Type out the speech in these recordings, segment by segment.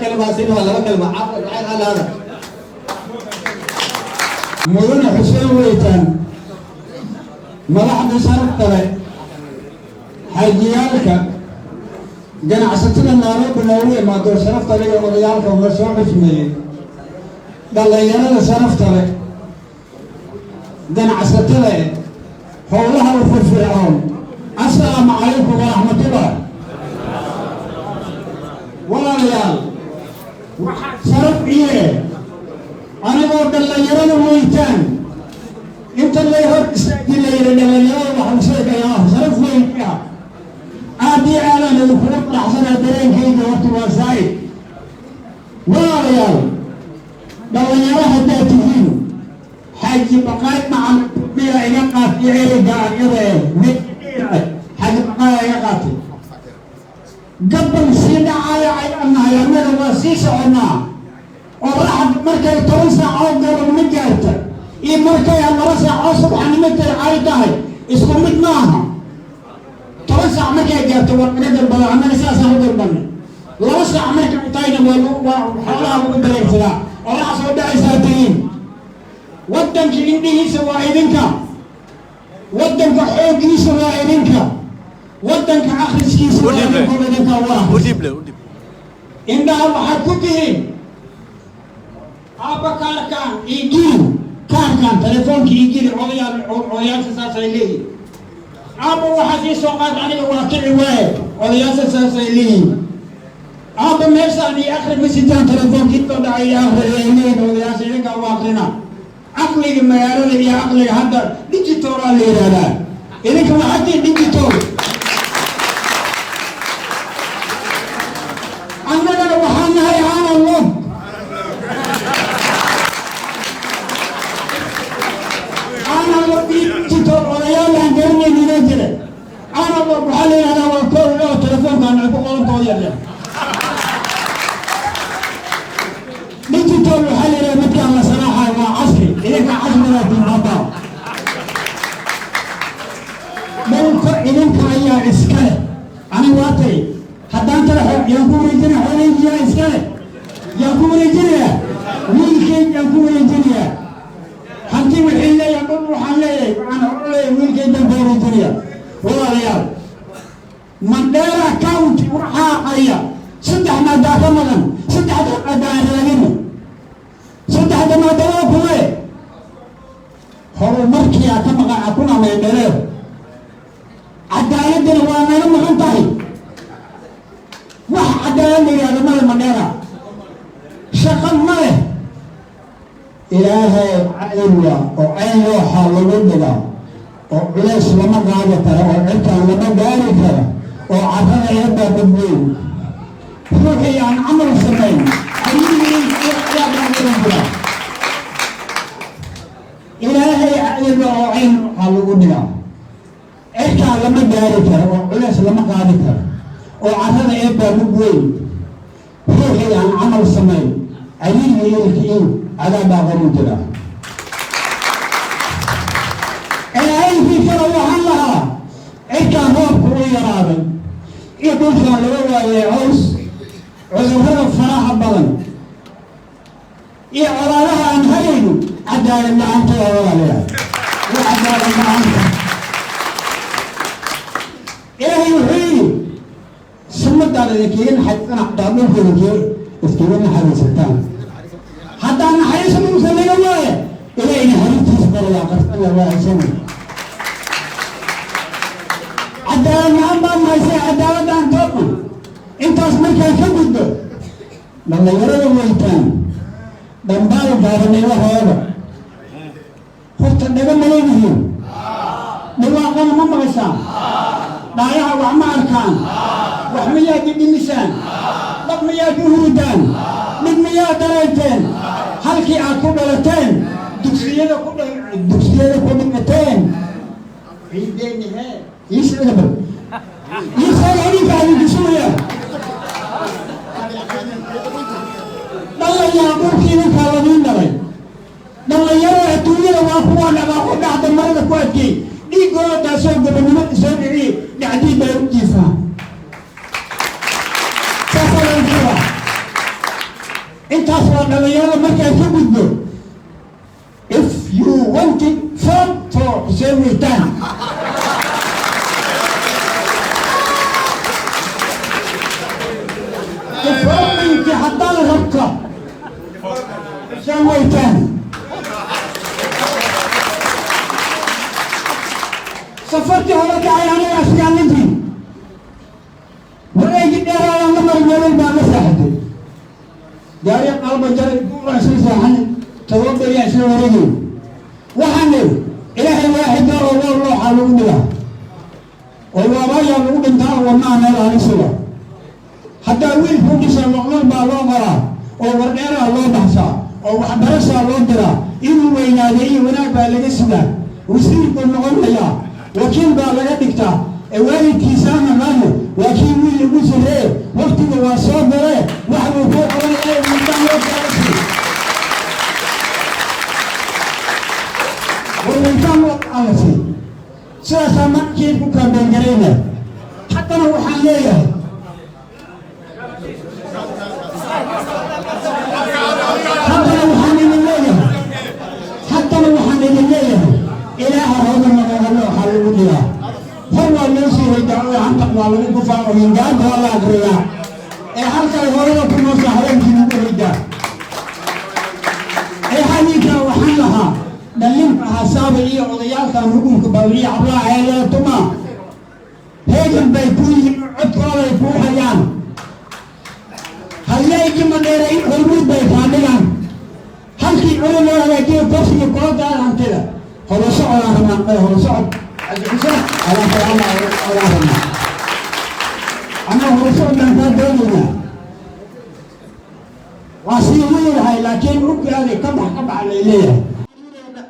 Kalma siin waa laba kalma. Cafwan, maxay halaada? Mudane Xuseen Weytaan, madaxda sharafta leh, xaajiyaalka, ganacsatada Nairobi noogu imaado sharafta leh iyo odayaalka na soo xusmeeyey, dhallinyarada sharafta leh, ganacsatada eh, howlaha u firfircoon, assalaamu calaykum waraxmatullah. Walaalayaal, waxaa sharaf iye anigoo dhallinyarada Weytaan inta lay hor istaagi la yidhi dhallinyarada waxaan sheegayaa sharaf weyn ah. Aad iyo aadaan idinkula faraxsanaa. Dareenkayga horta waa zaa'id. Walaalayaal, dhallinyaro haddaad tihiin, Xaaji Baqaay Macalin miyaa iga qaatay ereyga anyada eh? Xaaji Baqaay iga qaatay. Gabal sii dhacaya ayaan nahay annaga, waa sii soconnaa. Qoraxda markay 10 saac oo galabnimo gaarta iyo markay 2 saac oo subaxnimo ay tahay isku mid maaha. 10 saac markay gaarto waa laga dalbada, annaga sidaasaan u dalbanay. 2 saac markay tahayna waa xoolaha lagu dareersadaa. Qorax soo dhacaysaa tihiin. Waddanka indhihiisa waa idinka, waddanka xooggiisa waa idinka, waddanka akhriskiisa waa idinku, idinka waa indhaha waxaad ku tihiin. Aabba, kaarkaan iigili, kaarkaan telefoonka iigili. Odayaal, odayaasha saasay leeyihin. Aabba, waxaa sii soo qaad, aniga waa kici waaye. Odayaasha saasay leeyihin. Aabba, meeshaan ii akri, ma sitaan telefoonkii soo dhacay ii akri ay leeyihin odayaasha. Idinkaa u akrina. Caqliga magaalada iyo caqliga hadda digital aa la yidhahdaa. Idinka waxaa tihiin digital, annagana waxaan nahay analog. Analog iyo digital odayaal aan garanayn inoo jira. Analog waxaa la yidhahdaa waa kow oo telefoonkaan ay ku qorantooda yar. Digital waxaa la yidhahdaa midkaan la salaaxayo, waa casri. Idinka casrigaa timaada. Dhulka idinka ayaa iska leh. Ani waatay haddaan tala yaan ku wareejinaya, xoolahaygi yaa iska leh yaan ku wareejinayaa, wiilkayg yaan ku wareejinayaa. Hanti wixii leeyahay, dhul waxaan leeyahay, waxaan hor leeyahay, wiilkaygaan ku wareejinaya. Walaalayaal, Mandera County waxaa haya saddex maadaa ka maqan. Saddexda maadaa aan raadino. Saddexda maada waa kuwe? Horumarkii aa ka maqan akuna Mandhereer, cadaaladina waa naga maqan tahay. Wax cadaalad la yidhahdo male Mandheera, shaqo ma leh. Ilaahay cadowga oo cayn looxa lagu dhigaa oo culays lama qaadi karo oo cirkaan lama gaari karo oo carrada eebbaa badweyn. Ruuxii aan camal samayn ayuu jira. Ilaahay cadowga oo cayn looxa lagu dhigaa, cirkaan lama gaari karo oo culays lama qaadi karo oo carrada eebbaa mug weyn. Ruuxii aan camal samayn cariiri ilka in cadaab qabu jira. Ilaahaykii kale waxaan lahaa cirkaan roobku u yaraaday iyo dhulkaan laga waayay caws, cudurrada faraha badan iyo colaadaha aan hayayno, cadaalad la-aanta waa walaalayaal, waa cadaalad la-aanta. Ilaahay wuxuu yidhi sunnadaan idinkaga naxariisana hadaa dhulka idinkaga iskaga naxariisataan. Haddaan naxariisa dhulka laga waaya, ilaahay naxariistiisa barayaa qarsan waa haysanay. Cadaalad la-aan baan haysay, cadaaladaan toodna. Intaas markaan ka gudbo, dhallinyarada Weytaan, dhambaal gaaban ilahooda. Horta dhaga ma leedihiin? Dhawaaqana ma maqashaan? Dhaayaha wax ma arkaan? Wax miyaad dhidhimisaan? Dhab miyaad u hurudaan? Dhib miyaad dareenteen halkii aad ku dhalateen, dugsiyada ku dhigateen? Ciideeni hee, ii sheega bal, ii sheega idinka idinku sugaya. Dhalayaa dhulkii idinkaa ladiin dhalay. Dhallinyarada adduunyada waa kuwa dhabaa ku dhacda, marada ku adkeey, dhiiggooda taasoo gobonimada soo dhiciye dhacdii baa u jiifaa. Saasaa lagu rabaa. Intaas waa dhalinyarada. Markaa ka gudbo, if you want it, vote for Hussein Weytaan. Developmentkii haddaad rabto, Hussein Weytaan. Safartii hore kacay aniga asgaalintii wareegii dheeraadaan la mari, meelal baan la saaxatay, gaari qalba jaray, buuraa isla seexanay, 7 beriyaa isla wareegay. Waxaan nidhi, Ilaahay waaxida oo loo looxaa lagu dhigaa oo waabayaa lagu dhintaa oo wadnaha meel halisuga. Haddaa wiil kuu dhisa, loqlol baa loo qoraa oo wardheeraa loo baxsaa oo waxbarashaa loo diraa. Inuu weynaaday iyo wanaag baa laga sugaa, wasiir buu noqonayaa, wakiil baa laga dhigtaa. Ee waalidkiisaana maahe, waa kii wiil lagu saree, waktiga waa soo galee, wax buu kuu qabanaya. Wiilkaan loo kaalasi war, wiilkaan loo kaalasi. Sidaasaa markii ku kaambeen garayna. Haddana waxaan leeyahay, haddana waxaan idin leeyahay, Ilaaha hooga magaalada waxaa lagu dhigaa, hor waa loo sii haydaa oo hantaq waa lagu gufaa oo hingaanta waa la akriyaa, ee halkay hooyada ku noosha habeenkii lagu haydaa. Ee habeenkaa waxaan lahaa dhalinta hasaaba iyo odayaalkan hukunka bawriya hablaha heelada tuma, heegan bay ku yihiin, codkooday kuu hayaan. Halyeygii Madheere in hormuud bay kaa dhigaan, halkii culi loo hagaajiyo kursiga kula gaar hantida. Horo socodaan rabnaa may horo socod Xuseen alaan rabnaa, anaa horo socod baan kaa doonaynaa. Waa sii leeyahay, laakiin ugaaday ka bax, ka bax lay leeyahay.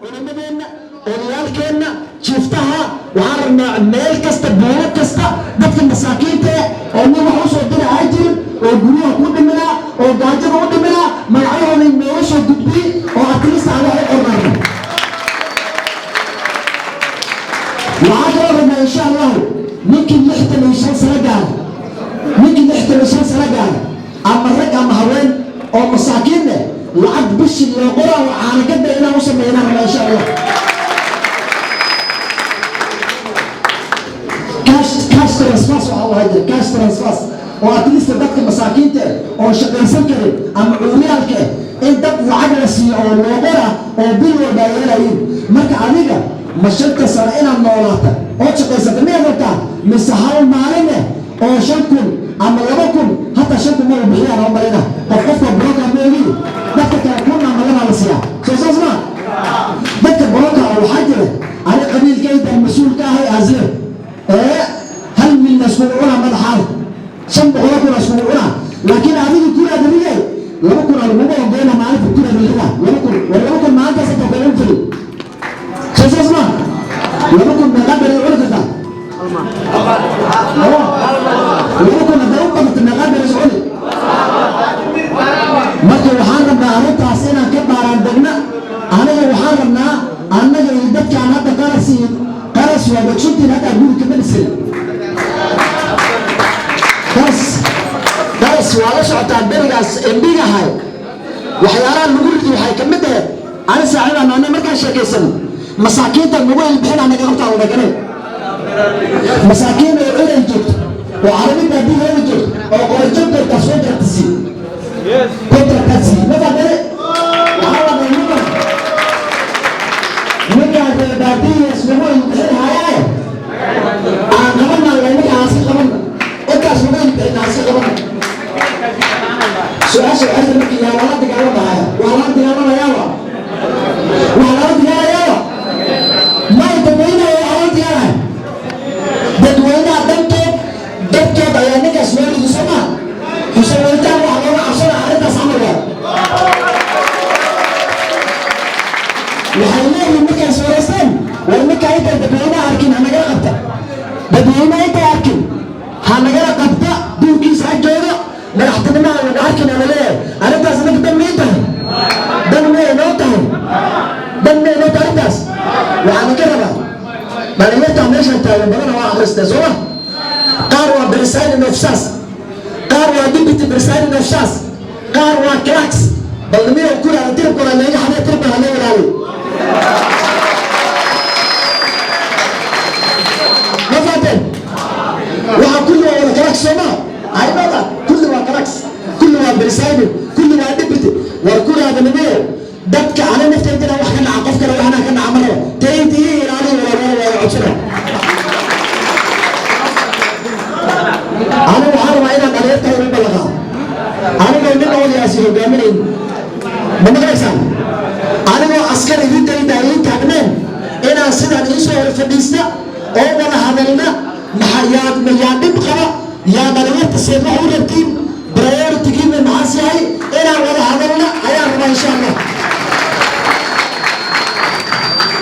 Culimadeenna, odayaalkeenna, jiiftaha, waxaan rabnaa meel kasta, buulo kasta, dadka masaakiinta eh oo nin wax usoo dira ha jirin, oo guryaha ku dhiminaa oo gaajada u dhiminaa, magacyahooda nooga soo gudbiy oo at least aan wax u qornarno. Waxaan kaloo rabnaa, insha Allahu, ninkii 65 sano gaara, ninkii 65 sano gaara, ama rag ama haween oo masaakiin leh, lacag bishii loo qoraa oo caanagada inaan u sameynaan rabnaa, insha Allah. Cash transfers waxaa lahaa jira, cash transfers oo at least dadka masaakiinta eh oo shaqaysan karin ama cuuriyaalka eh in dad lacag la siiyo oo loo qora oo bil walba ay helayiin. Marka adiga ma 5ta sano inaad noolaata ood shaqaysata miyaad rabtaa, mise hal maalin eh oo 5,000 ama 2,000? Hataa 5,000 maba bixiyaan oo malina qof qofka broka ma ogi, dadka kale 1,000 ama labaa la siiyaa. Soo saas ma dadka broka oo waxaa jira ani qabiilkaydan mas-uul ka ahay asle ee 1 milyan iskugu cunaa madaxaada, 500,000 iskugu cunaa, laakiin adiga kuraad rigay 2,000 aa lagugu ogoyna maalinta kuraad rigaa 2,000. War 2,000 maalintaas inta kugu filin. Soo saas ma 2,000 meeqa beri cuni kartaa? 2,000 hadday u badato meeqa beri is cuni? Marka waxaan rabnaa arrintaas inaan ka baaraan degna. Aniga waxaan rabnaa annaga iyo dadkaan hadda qaras iyo qaras waa dogsuntiin, hadda guri kama dhisin. Qaras, qaras waa la socotaa berigaas embigahay waxyaalaha lagu ridi waxay ka mid ahayd ani saaxiibaan ana markaan sheekaysano, masaakiinta nagu ilbixin anaga qabtaa wadaganay, masaakiin oo culay joogto oo carabi baadiyeeda joogto oo qorajo joogta soo jartisi contractasi ma fahmane. Waxaa la dhahay ninkaan reer baadiyaas lagu ilbixin hayaaye aan qabana, ninka aan si qabana, intaas lagu ilbixin aan si qabana. Su-aasha waxay tahay, markii yaa lala dagaalamaya? Waa lala dagaalamayaaba, waa lala dagaalayaaba may dadweynaha, waa lala dagaalaya dadweynaha dantood dartood ayaa ninkaas loo ridi. Soo maa Xuseen Weytaan waxa looga cabsanaya arrintaas camal waay. Waxay leeyihiin markay sooraysteen, war ninka intay dadweynaha arkin ha nagala qabta, dadweynaha intay arkin ha nagala qabta, duurkiisa ha jooga, madaxtinimaha laga arkin ana leeyahay. Arrintaas ninka dan mii tahay? Dan miyay noo tahay? Dan miyay noo tahay arrintaas? Waxaan ka rabaa dhalinyarta meeshan taagan badana waa akhristee, soo ma? Qaar waa presiding officers, qaar waa deputy presiding officers, qaar waa clerks. Bal nimiyow, kuraada tiribkooda layga xadee, tiribkan halay ilaaliyo. Ma fahanteen? Waxaa kulli waa wada clerks, soo maa? I know that kulli waa clerks, kulli waa presiding, kulli waa deputy. War kuraada nimiyow, dadka ani naftayda wax ka dhaca, qof kale waxna ka dhaca ma rabo. Tayda ii ilaaliyo, walaalayaal, waa codsana. Anigu waxaan rabaa inaan dhalinyarta u ballanqaado, anigoo nin odayaasi hogaaminayn. Ma maqlaysaan? Anigoo askar idintayda ii taagneen inaan sidaan iisoo hor fadhiista oo wada hadalna. Maxaa yaa yaa dhib qaba? Yaa dhalinyarta seed wax u rabtiin? Priority-giina maxaas yahay? Inaan wada hadalna ayaan rabaa, insha Allah.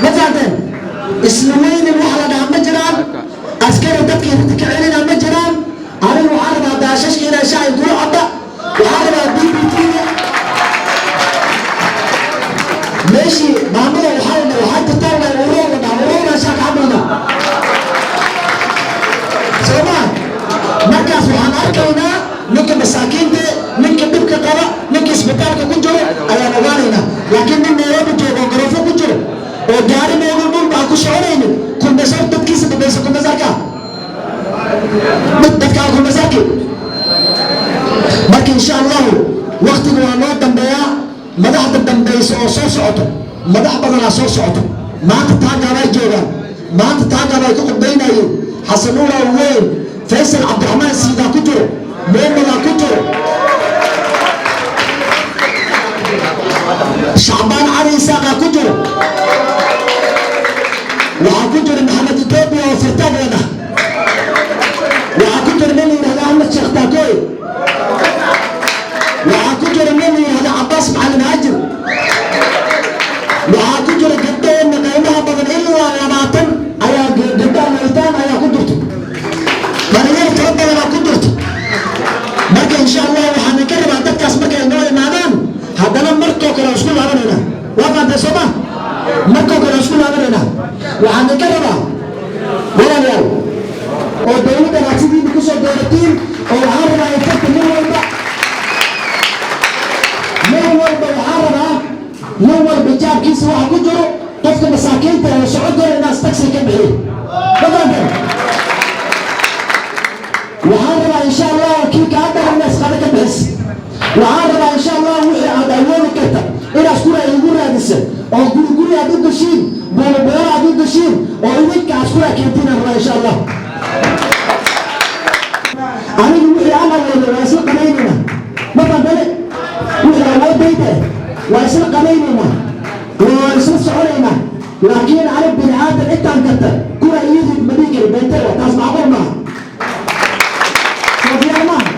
Ma fahanteen? Isla weynin wax la dhaha ma jiraan, askari dadka inta ka celina ma jiraan. Anigu waxaan rabaa daashashka inaan shacay kula cabba. Waxaan rabaa BBT-ga meeshii maamada waxaa la waxaa jirtaa la urur la dhaha ururna shaa ka cabayna, soo ma? Markaas waxaan arkaynaa ninka masaakiinta, ninka dhibka qaba, ninka isbitaalka ku jiro ayaan ogaanaynaa. Laakiin nin Nairobi joogo oo garoofo ku jiro oo gaari mooga dhul baan ku soconaynin, kulmayso dadkiisa dambaysa, kulmaysarka dadkaa kulmaysarki. Marka insha Allahu waktigu waa noo dambeeyaa. Madaxda dambaysa oo soo socoto, madax badanaa soo socoto. Maanta taagaabay joogaan, maanta taagaabay ku khudbaynayeen. Xasan Nuura weyn, Faysal Cabdiraxmaan Siidaa ku jiro, Muumadaa ku jiro, Shacbaan Cali Isaaqaa ku jiro, waxaa ku jira Maxamed Etoobiya oo firtaag la dhah, waxaa ku jira nin la yidhahda Axmed Sheekh Taakooy, waxaa ku jira nin la yidhahda Cabaas Macalin Haajir, waxaa ku jira gabdhaheena qiimaha badan, ilaa 20 ayaa gabdhaha laytaan ayaa ku jirto, dhalinyar tiro badanaa ku jirto. Marka insha Allah waxaan ka rabaa dadkaas markay noo imaadaan, haddana markoo kale isku laabanaynaa. Waa fahamtay, soo ma? Markoo kale isku laabanaynaa. Waxaan ka rabaa, walaalayaal, oo dowladda ragsidiina kusoo dooratiin, oo waxaan rabaa in farta nin walba, nin walba, waxaan rabaa nin walba jaabkiisa waxa ku jiro, qofka masaakiinta oo socon karo inaas taxi ka bixiyo. Ma fahamteen? Waxaan rabaa insha Allah kii kaa daran inaas qada ka bixis. Waxaan rabaa insha Allah wixii aad awoodi karta inaad kura igu raadisa, oo guri guri aad u gashiin, boolo boolo aad u gashiin, oo idinka aad kura keentiin aan rabaa, insha Allah. Anigu wixii aan awoodo waa isla qadaynayna. Ma fahamtane? Wixii awoodayda waa isla qadaynayna, waa isla soconaynaa. Laakiin ani bini aadam intaan karta kura iyadid ma dhihi kari beente. Taas macquul maaha. Soo diyaar maaha?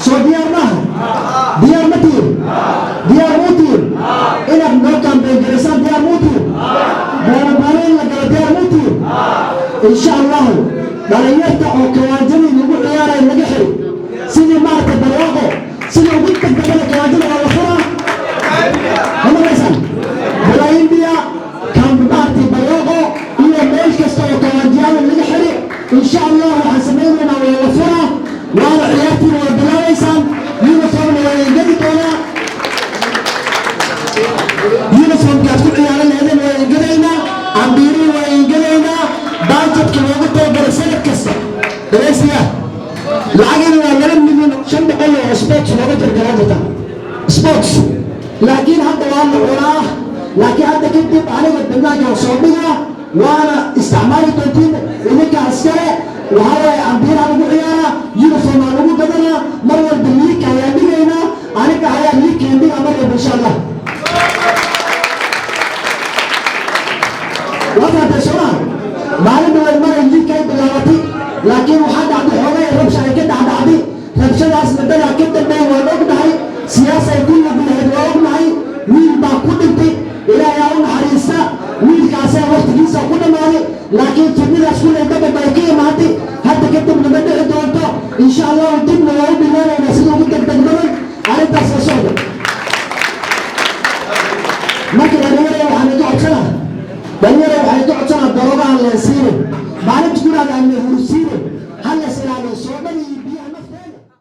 Soo diyaar maaha? Diyaar ma tihin? Diyaar muu tihin inaad noo campaign garaysaan? Diyaar muu tihin boolo boolo in la galo? Diyaar muu tihin? Insha Allahu dhalinyarta oo kawaanjadii lagu ciyaarayo laga xiri sidii maaragtay barwaaqo, sidii ugu degdegana kawaanjada waa la furaa. Ma maqlaysaan? Balaa India kan maaragtay barwaaqo iyo meel kasta oo kawaanjiyaada laga xiri, insha Allah waxaan samaynaynaa waa la furaa, waana ciyaartiina waa bilaabaysaan. Uniformna waa ingedi doonaa, uniformkaad ku ciyaaran lahaydeen waa ingadaynaa, ambiirii waa ingadaynaa. Budgetka loogu talagalay sanad kasta, dhegaysiya, lacagina waa 2,500,000 oo sports looga jargaraa jirta sports. Laakiin hadda waa la cunaa. Laakiin hadda kadib aniga banaanka soo dhigaa, waana isticmaali doontiin idinka askare. Waxaa waaye ambiiraa lagu ciyaaraa, uniformaa lagu gadanaa, mar walba liigka ayaa dhigaynaa, aniga ayaa liigkaan dhigaa mar walba, insha Allah. Waa fahamtay, soo maha? Maalin dhaweyd maray liigka ay bilaabatay, laakiin waxaa dhacday xoogay rabsha ay ka dhacdhacday. Rabshadaasna dadaa ka dambeeyey, waan ognahay. Siyaasa ay ku lug lahayd waa ognahay. Wiil baa ku dhintay, Ilaahay aa u naxariista, wiilkaasaa waqtigiisa ku dhammaaday. Laakiin fidnadaas kule